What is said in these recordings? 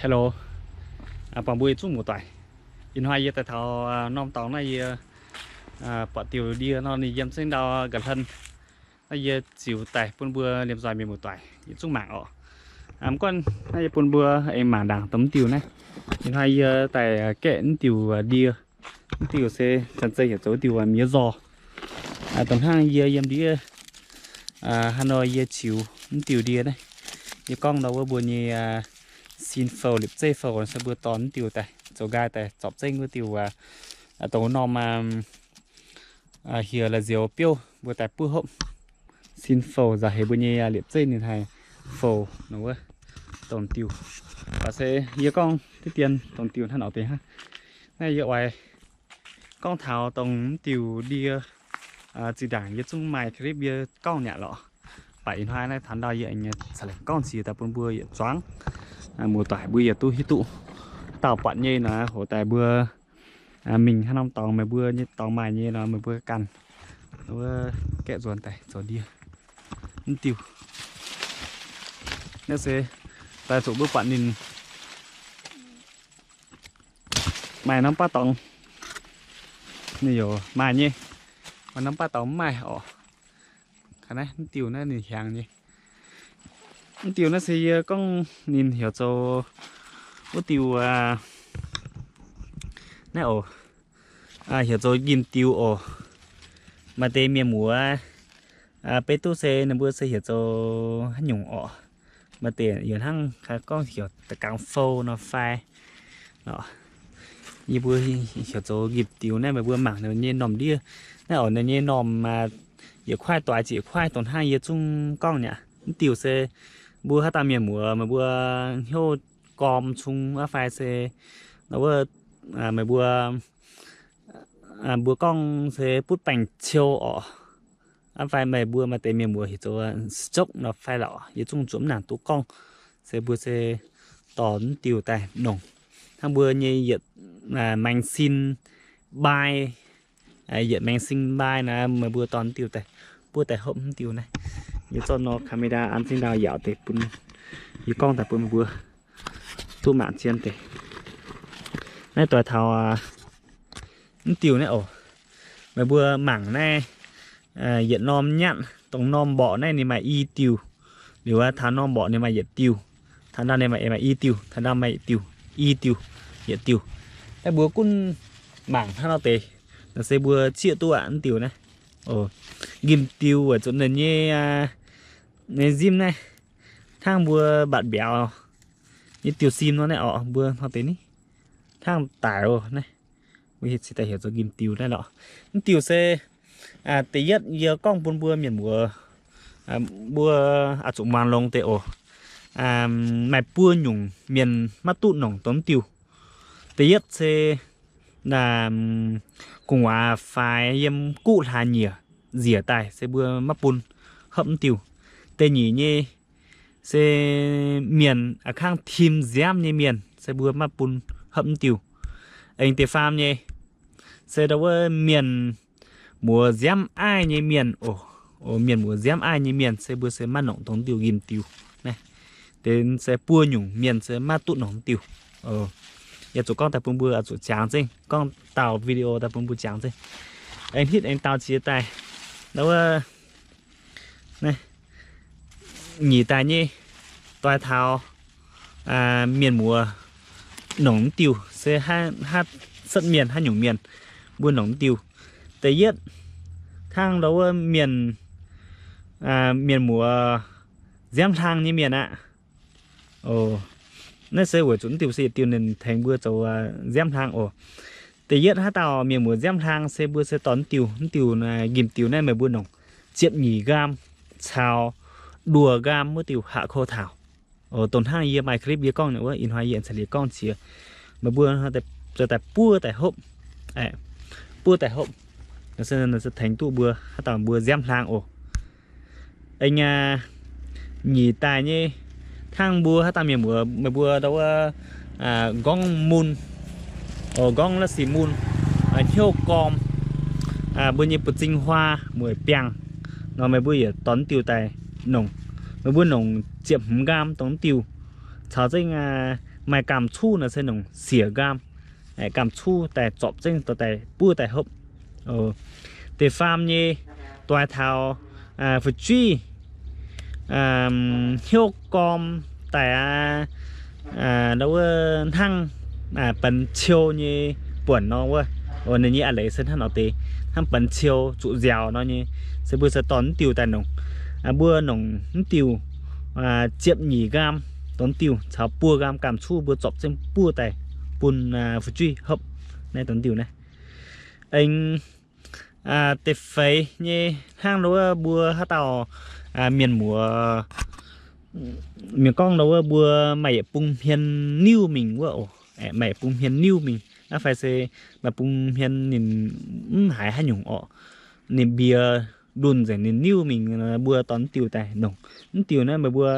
Hello, buangh mbuo yietc zungv muoz-doic. Ih hnoi yie daaih taux norm dorngx naaiv yie buatc diuh ndie nor ninh yiem zengv ndau ga'hlen. Naaiv yie ziux daaih bun mbuo liemh nzoih mienh muoz-doic yietc zungv mangc oc. Mv gunv naaiv yie bun mbuo aengx mangc ndaangc dongh mv diuh naaiv. Ih hnoi yie daaih gaeqv mv diuh ndie. Mv diuh se caux zeiz heuc zoux diuh miex nzorh. Dongh hnangv yie yiem ndiev haaix nor yie ziux mv diuh ndie naaiv, yie gorngv ndau wuov mbuo nyei sin fouh liepc zeiv fouh se mbuo dorh mv diuh daaih zoux nqaai daaih zorpc zengv wuov diuh dongh norm hieh la'nzioux biouv mbuo daaih buov hopv. Sin fouh nzauh heix mbuo nyei liepc zeiv ninh haih fouh nor wuov dongh diuh. Baac se yie gorngv diqv dien dongh diuh hnangv nor deix hnangv. Naaiv yie oix gorngv taux dongh mv diuh ndie. Zinh ndaangc yie zungv maaih clip yie gorngv nyei lorqc. Baac ih hnoi naaiv taux ndau yie aengx nyei ca'lengc gorngv ziex daaih bun mbuo yietc zuangx muoz-doic mbuo yietc duqv hiuv duqv. Haaix dauh buatc nyei nor hoqc daaih mbuo mingh haaix norm dorngx meih mbuo nyei dorngx maaih nyei nor meih mbuo ganh wuov gaeqv nzuonx daaih zoux ndie. Mv diuh naaiv se daaih zuqc mbuo buatc ninh maaih norm baav dorngx ninh yaac maaih nyei, maaih norm baav dorngx mv maaih oc. Naaiv mv diuh naaiv ninh hiaangx nyei. Mv diuh naaiv se yie gorngv ninh heuc zoux wuov diuh naaiv oc, heuc zoux njimv diuh oc. Maaih deix mienh muoz beiv duqv se ninh mbuo se heuc zoux haaix nyungc oc. Maaih deix yaac hnangv gorngv heuc da'gangx fou nor fai. Yie mbuo heuc zoux njimv diuh naaiv meih mbuo mangc ninh nyei normh ndiev. Naaiv oc, ninh nyei normh yietc kuaaiv doix ziepc kuaaiv dongh hnangv yie zungv gorngv nyei. Mv diuh se mbuo haaix dauh mienh muoz meih mbuo hnyouv gorm cung aqv fai se wuov meih mbuo mbuo gorngv se butv baengc ciou oc. Aqv fai meih mbuo maaih deix mienh muoz heuc zoux stroke nor fai lorqc, yie zungv zuqc mv nangc duqv gorngv. Se mbuo se dorh mv diuh daaih nongc. Hnangv mbuo nyei yietc maengx sin mbai, yietc maengx sin mbai naaiv meih mbuo dorh mv diuh daaih buov daaih hopv mv diuh naaiv. Yie zorqv nor camera an zengv ndau yaauc deix bun yie gorngv daaih bun meih mbuo duqv mangc zien deix. Naaiv doix taux mv diuh naaiv oc. Meih mbuo mangc naaiv yietc norm nyatv, dongh norm mborqc naaiv ninh maaih i diuh. Liuz taux norm mborqc ninh maaih yietc diuh. Taux ndau ninh maaih i diuh, taux ndau maaih diuh, i diuh, yietc diuh. Naaiv mbuo gunv mangc hnangv nor deix, naaiv se mbuo zieqv duqv aqv mv diuh naaiv. Njimv diuh weic zuqc ninh nyei, nyei nzimv naaiv hnangv mbuo mbatc mbiauz nyei diuh sim nor naaiv oc, mbuo hnangv deix ni, hnangv daic oc naaiv. Mbuo cingx daaih heuc zoux njimv diuh naaiv lorqc. Mv diuh se da'yietv yie gorngv bun mbuo mienh muoz, mbuo oix zuqc muangx longx deix oc. Maaih buo nyungc mienh maiv duqv nongc dongh mv diuh. Da'yietv se gu'nguaaz faix yiem guqv hlaax nyieqc nziec daaih se mbuo maiv bun hopv mv diuh. Da'nyeic nyei se mienh a'kangv tim nziaamv nyei mienh se mbuo maiv bun hopv mv diuh. Aengx da'faam nyei se ndau wuov mienh muoz nziaamv aiv nyei mienh oc. Mienh muoz nziaamv aiv nyei mienh se mbuo se maiv nongc dongh mv diuh njimv diuh naaiv. Deix se buo nyungc mienh se maiv duqv nongc mv diuh. Yie zuqc gorngv daaih bun mbuo zuqc jangx zengv, gorngv dauh video daaih bun mbuo jangx zengv. Aengx hitv aengx dau ziex daaih, ndau wuov nyic daaih nyei doix taux mienh muoz nongc mv diuh se haaix setv mienh, haaix nyungc mienh mbuo nongc mv diuh. Da'yietv hnangv ndau wuov mienh, mienh muoz nziaamv hlang nyei mienh aqv. Naaiv se weic zuqc mv diuh se yietc diuh ninh tengx mbuo zoux nziaamv hlang oc. Da'yietv haaix dauh mienh muoz nziaamv hlang se mbuo se dorh mv diuh, mv diuh njimv diuh naaiv meih mbuo nongc ziepc nyeic nqaam caux nduoh nqaam wuov diuh haav kou taux. Dongh hnangv yie maaih clip yie gorngv wuov, ih hnoi yie caux liuz gorngv qiex, meih mbuo daaih buov daaih hopv, buov daaih hopv, se tengx duqv mbuo haaix dauh mbuo nziaamv hlang oc. Aengx nyic daaih nyei hnangv mbuo haaix dauh mienh muoz meih mbuo ndau wuov nqorngv mun, nqorngv la'sic mun, hnyouv gorm, mbuo nyei buoz-zing huaa mueic biangh nor meih mbuo yietc dorh mv diuh daaih nongc. Meih mbuo nongc ziepc hmz nqaam dongh mv diuh caux zengv Maaih gaam-cuv nor se nongc sieqv nqaam, gaam-cuv daaih zorpc zengv dorh daaih buov daaih hopv. Deix faam nyei doix taux fu'jueiv hnyouv gorm daaih aqv, ndau wuov hnangv benx ciou nyei buonc nor wuov. Ninh nyei a'leiz se hnangv nor deix, hnangv benx ciou zuqc nziaaux nor nyei, se mbuo se dorh mv diuh daaih nongc. Mbuo nongc mv diuh ziepc nyeic nqaam dongh mv diuh caux buo nqaam gaam-cuv mbuo zorpc zengv buov daaih bun fu'jueiv hopv naaiv dongh mv diuh naaiv. Aengx deix feix nyei hnangv ndau wuov mbuo haaix dauh mienh muoz, mienh gorngv ndau wuov mbuo maaih yietc bung hmien niuv mingh wuov oc, maaih yietc bung hmien niuv mingh aqv fai se maaih bung hmien ninh mv haiz haaix nyungc orqc, ninh mbiex ndunh nzengc ninh niuv mingh, mbuo dorh mv diuh daaih nongc. Mv diuh naaiv meih mbuo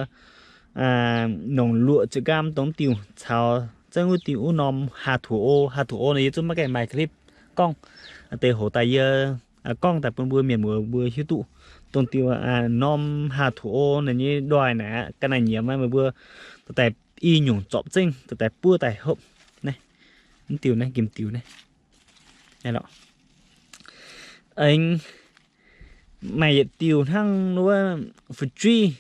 nongc luoqc ziepc nqaam dongh mv diuh caux zengv wuov diuh wuov norm H two O. H two O nor yie zungv maiv gaengh maaih clip gorngv. Deix hoz daaih yie gorngv daaih bun mbuo mienh muoz mbuo hiuv duqv dongh diuh norm H two O naaiv nyei ndoih naaic aqv. Ga'naaiv nyiemz meih mbuo dorh daaih i nyungc zorpc zengv dorh daaih buov daaih hopv naaiv. Mv diuh naaiv, nqimh diuh naaiv. Aengx maaih yietc diuh hnangv wuov fu'jueiv,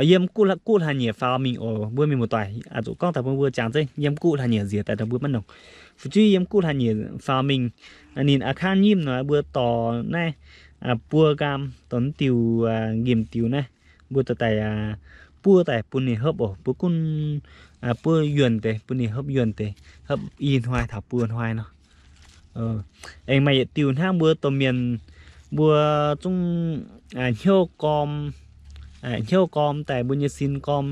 yiem guv hlaax nyieqc faaux mingh oc. Mbuo mienh muoz-doic zuqc gorngv daaih bun mbuo jangx zengv, yiem guv hlaax nyieqc nziex daaih dongh mbuo maiv nongc. Fu'jueiv yiem guv hlaax nyieqc faaux mingh, ninh a'kangv nyimv nor mbuo dorh naaiv buo nqaam dongh mv diuh nqimh diuh naaiv, mbuo dorh daaih buov daaih bun ninh hopv oc. Mbuo gunv buov yuonh deix, bun ninh hopv yuonh deix, hopv i hnoi taux buo hnoi nor. Aengx maaih yietc diuh hnangv mbuo domh mienh, mbuo zungv hnyouv gorm, hnyouv gorm daaih mbuo nyei sin gorm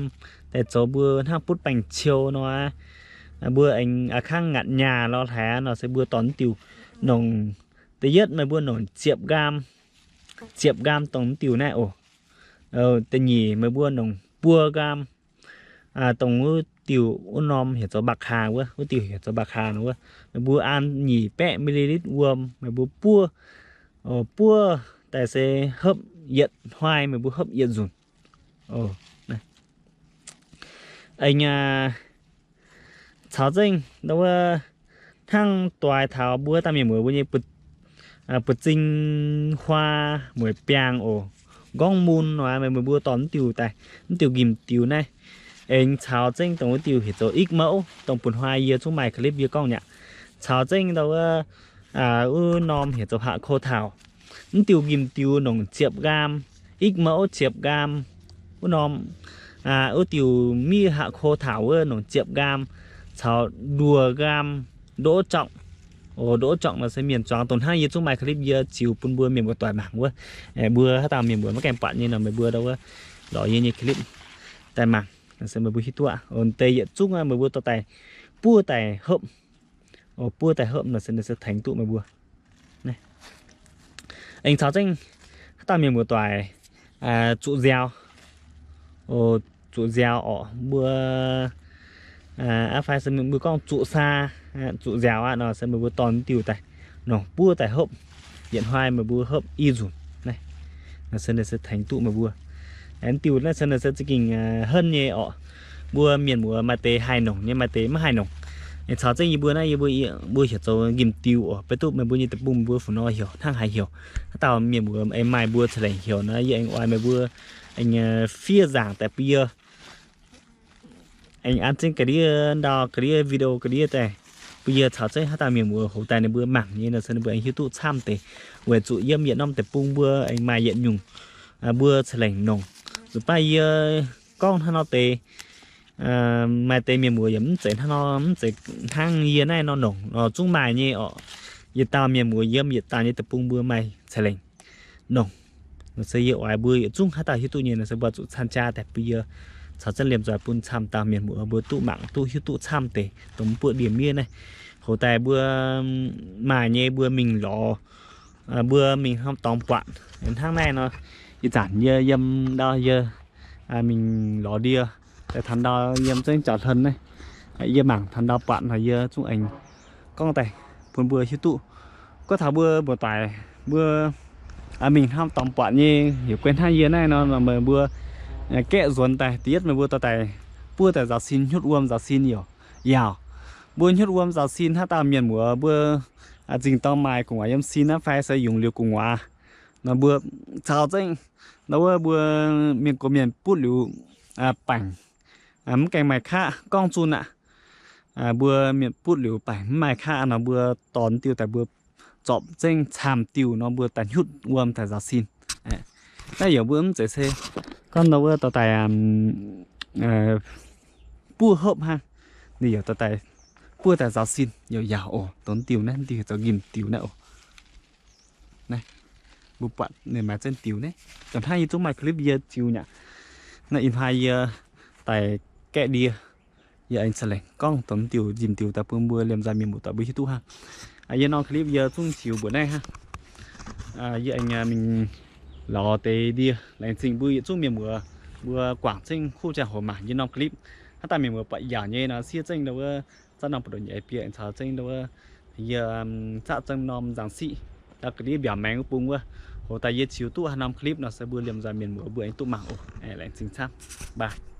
daaih zoux mbuo hnangv butv baengc ciou nor aqv. Mbuo aengx a'kangv ngaatc nyaah lorz hlaax nor se mbuo dorh mv diuh nongc. Da'yietv meih mbuo nongc ziepc nqaam, ziepc nqaam dongh mv diuh naaiv oc. Da'nyeic meih mbuo nongc buo nqaam, dongh wuov diuh wuov norm heuc zoux mbaa kaa wuov, wuov diuh heuc zoux mbaa kaa nor wuov, meih mbuo an nyic baeqv milliliter wuom, meih mbuo buov, buov daaih se hopv yietc hnoi, meih mbuo hopv yietc nzunc. Aengx caux zengv ndau wuov hnangv doix taux mbuo daaih mienh muoz mbuo nyei buoz-zing huaa mueic biangh oc, nqorngv mun nor, meih mbuo dorh mv diuh daaih, mv diuh nqimh diuh naaiv. Aengx caux zengv dongh wuov diuh heuc zoux ix mouv, dongh bun hnoi yie zungv maaih clip yie gorngv nyei aqv. Caux zengv ndau wuov, wuov norm heuc zoux haac ko taux. Mv diuh nqimh diuh nongc ziepc nqaam, ix mouv ziepc nqaam. Wuov norm, wuov diuh miev haac ko taux wuov nongc ziepc nqaam, caux nduoh nqaam, ndoqv jorngh. Ndoqv jorngh nor se mienh zuangx dongh hnangv yie zungv maaih clip yie ziux bun mbuo mienh muoz-doic mangc wuov. Mbuo haaix dauh mienh muoz maiv gaengh buatc nyei nor meih mbuo ndau wuov lorz yie nyei clip daaih mangc, se meih mbuo hiuv duqv aqv. Deix yietc zungv meih mbuo dorh daaih buov daaih hopv. Buov daaih hopv nor se tengx duqv meih mbuo. Aengx caux zengv haaix dauh mienh muoz-doic zuqc nziaaux, zuqc nziaaux orqc, mbuo aqv fai se mbuo gorngv zuqc saa, zuqc nziaaux aqv nor se meih mbuo dorh mv diuh daaih nongc buov daaih hopv, yietc hnoi meih mbuo hopv i nzunc. Naaiv se tengx duqv meih mbuo. Mv diuh naaiv se za'gengh henv nyei orqc. Mbuo mienh muoz maaih deix haih nongc nyei, maaih deix maiv haih nongc. Caux zengv yie mbuo naaiv, yie mbuo heuc zoux nqimh diuh oc. Beiv duqv meih mbuo nyei deic-bung mbuo fu nor heuc hnangv haaix heuc. Haaix dauh mienh muoz aengx maaih mbuo ca'lengc heuc nor, yie aengx oix meih mbuo aengx fiev nzaangc daaih bun yie aengx an zengv ga'ndiev ndau, ga'ndiev video ga'ndiev daaih bun yie caux zengv haaix dauh mienh muoz houx daaih ninh mbuo mangc nyei nor se ninh mbuo aengx hiuv duqv camv deix. Weic zuqc yiem yietc norm deic-bung mbuo aengx maaih yietc nyungc mbuo ca'lengc nongc. Zuqc baav yie gorngv hnangv nor deix, maaih deix mienh muoz yaac mv zeiz hnangv nor, mv zeiz hnangv yie naaiv nor nongc nor zungv maaih nyei orqc. Yietc dauh mienh muoz yiem yietc dauh nyei deic-bung mbuo maaih ca'lengc nongc. Nor se yie oix mbuo yietc zungv haaix dauh hiuv duqv nyei nor se mbuo zuqc caan jaa daaih bun yie caux zengv liemh nzoih bun camv dauh mienh muoz mbuo duqv mangc duqv hiuv duqv camv deix dongh mv buoqv ndie-miev naaiv. Houx daaih mbuo maaih nyei mbuo mingh lorz, mbuo mingh hnangv dorngx buatc hnangv naaiv nor. Ih zanc yie yiem ndau yie mingh lorz ndie daaih taux ndau yiem zengv jauv-hlen naaiv. Yie mangc taux ndau buatc nor yie zungv aengx gorngv daaih bun mbuo hiuv duqv. Gorngv taux mbuo muoz-doic mbuo mingh hnangv dorngx buatc nyei, heuc guai hnangv yie naaiv nor, meih mbuo gaeqv nzuonx daaih, da'yietv meih mbuo dorh daaih buov daaih nzaaux sin, hnyutv wuom nzaaux sin yaac, yaac. Mbuo hnyutv wuom nzaaux sin haaix dauh mienh muoz mbuo zingh dorng maaih gu'nguaaz yiem sin naaiv fai se yungz liuz gu'nguaaz nor, mbuo caux zengv nor wuov mbuo mienh gox mienh butv liuz baengc mv gaengh maaih kaqv gorngv zunh aqv. Mbuo mienh butv liuz baengc mv maaih kaqv nor, mbuo dorh diuh daaih mbuo zorpc zengv camv diuh nor, mbuo daaih hnyutv wuom daaih nzaaux sin. Naaiv yaac mbuo mv zeiz se gorngv nor wuov dorh daaih buov hopv hnangv. Ninh yaac dorh daaih buov daaih nzaaux sin yaac yaac oc. Dongh diuh naaiv, diuh zoux nqimh diuh naaiv oc. Naaiv mbuo buatc ninh maaih zengv diuh naaiv. Dongh hnangv yie zungv maaih clip yie ziux nyei aqv. Naaiv ih hnoi yie daaih gaeqv ndie, yie aengx ca'lengc gorngv dongh diuh nqimh diuh daaih bun mbuo liemh nzaih mienh muoz-doic mbuo hiuv duqv hnangv. Yie norm clip yie zungv ziux mbuoqc naaiv hnangv. Yie aengx mingh lorz deix ndie. Laengz zingh mbuo yietc zungv mienh muoz mbuo guangc zengv kuv ziangh hoc mangc yie norm clip. Haaix dauh mienh muoz buatc yaauc nyei nor, siev zengv ndau wuov zaqv norm buoz-ndoqv nyei bie aengx caux zengv ndau wuov yie zaqv zengv norm nzangc siqv, ndau ga'ndiev mbiaauc maengx wuov bung wuov. Hoc daaih yie ziux duqv haaix norm clip nor se mbuo liemh nzaih mienh muoz mbuo aengx duqv mangc oc. Laengz zingh camv, bye.